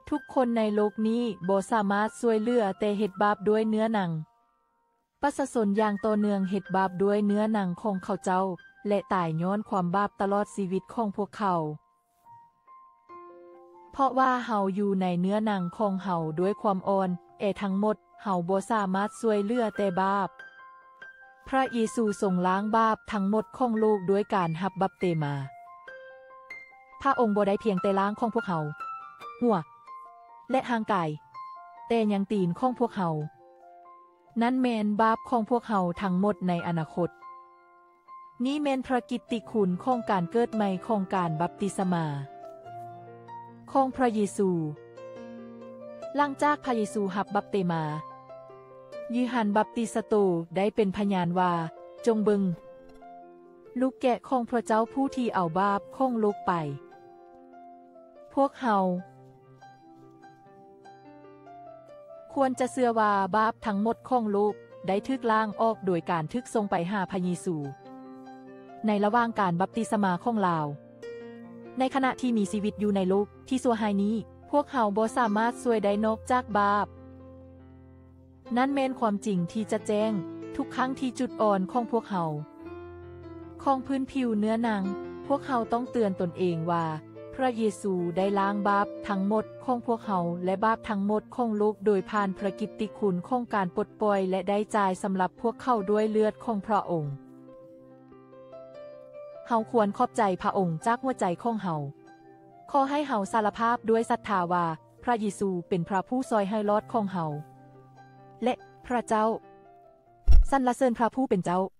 ທຸກຄົນໃນໂລກນີ້ບໍ່ສາມາດຊ່ວຍເຫຼືອແຕ່ເຮັດບາບດ້ວຍເນື້ອໜັງ. ປະຊາຊົນຢ່າງຕໍ່ເນື່ອງເຮັດບາບດ້ວຍເນື້ອໜັງຂອງເຂົາເຈົ້າ ແລະ ຕາຍຍ້ອນຄວາມບາບຕະຫຼອດຊີວິດຂອງພວກເຂົາ. ເພາະວ່າເຮົາຢູ່ໃນເນື້ອໜັງຂອງເຮົາດ້ວຍຄວາມອ່ອນແອທັງໝົດ, ເຮົາບໍ່ສາມາດຊ່ວຍເຫຼືອແຕ່ບາບ. ພຣະເຢຊູຊົງລ້າງບາບທັງໝົດຂອງໂລກດ້ວຍການຮັບບັບເຕມາ. ພຣະອົງບໍ່ໄດ້ພຽງແຕ່ລ້າງຂອງພວກເຮົາ, ຫົວ ແລະ ຮ່າງກາຍ, ແຕ່ຍັງຕີນຂອງພວກເຮົາ. ນັ້ນແມ່ນບາບຂອງພວກເຮົາທັງໝົດໃນອະນາຄົດ. ນີ້ແມ່ນພຣະກິດຕິຄຸນຂອງການເກີດໃໝ່ຂອງການບັບຕິສະມາຂອງພຣະເຢຊູ. ຫຼັງຈາກພຣະເຢຊູຮັບບັບເຕມາ, ໂຢຮັນບັບຕິສະໂຕໄດ້ເປັນພະຍານວ່າ, ຈົ່ງເບິ່ງ, ລູກແກະຂອງພຣະເຈົ້າຜູ້ທີ່ເອົາບາບຂອງໂລກໄປ. ພວກເຮົາ ຄວນຈະເຊື່ອວ່າບາບທັງໝົດຂອງໂລກໄດ້ຖືກລ້າງອອກໂດຍການຖືກສົ່ງໄປຫາພຣະເຢຊູໃນລະຫວ່າງການບັບຕິສະມາຂອງລາວ. ໃນຂະນະທີ່ມີຊີວິດຢູ່ໃນໂລກທີ່ຊົ່ວຮ້າຍນີ້, ພວກເຮົາບໍ່ສາມາດຊ່ວຍໄດ້ນອກຈາກບາບ. ນັ້ນແມ່ນຄວາມຈິງທີ່ຈະແຈ້ງທຸກຄັ້ງທີ່ຈຸດອ່ອນຂອງພວກເຮົາ ຂອງພື້ນຜິວເນື້ອໜັງ, ພວກເຮົາຕ້ອງເຕືອນຕົນເອງວ່າ ພຣະເຢຊູໄດ້ລ້າງບາບທັງໝົດຂອງພວກເຮົາ ແລະ ບາບທັງໝົດຂອງໂລກ ໂດຍຜ່ານພຣະກິດຕິຄຸນຂອງການປົດປ່ອຍ ແລະ ໄດ້ຈ່າຍສຳລັບພວກເຂົາດ້ວຍເລືອດຂອງພຣະອົງ. ເຮົາຄວນຂອບໃຈພຣະອົງຈາກຫົວໃຈຂອງເຮົາ. ຂໍໃຫ້ເຮົາສາລະພາບດ້ວຍສັດທາວ່າ ພຣະເຢຊູເປັນພຣະຜູ້ຊ່ອຍໃຫ້ລອດຂອງເຮົາ ແລະ ພຣະເຈົ້າ. ສັນລະເສີນພຣະຜູ້ເປັນເຈົ້າ.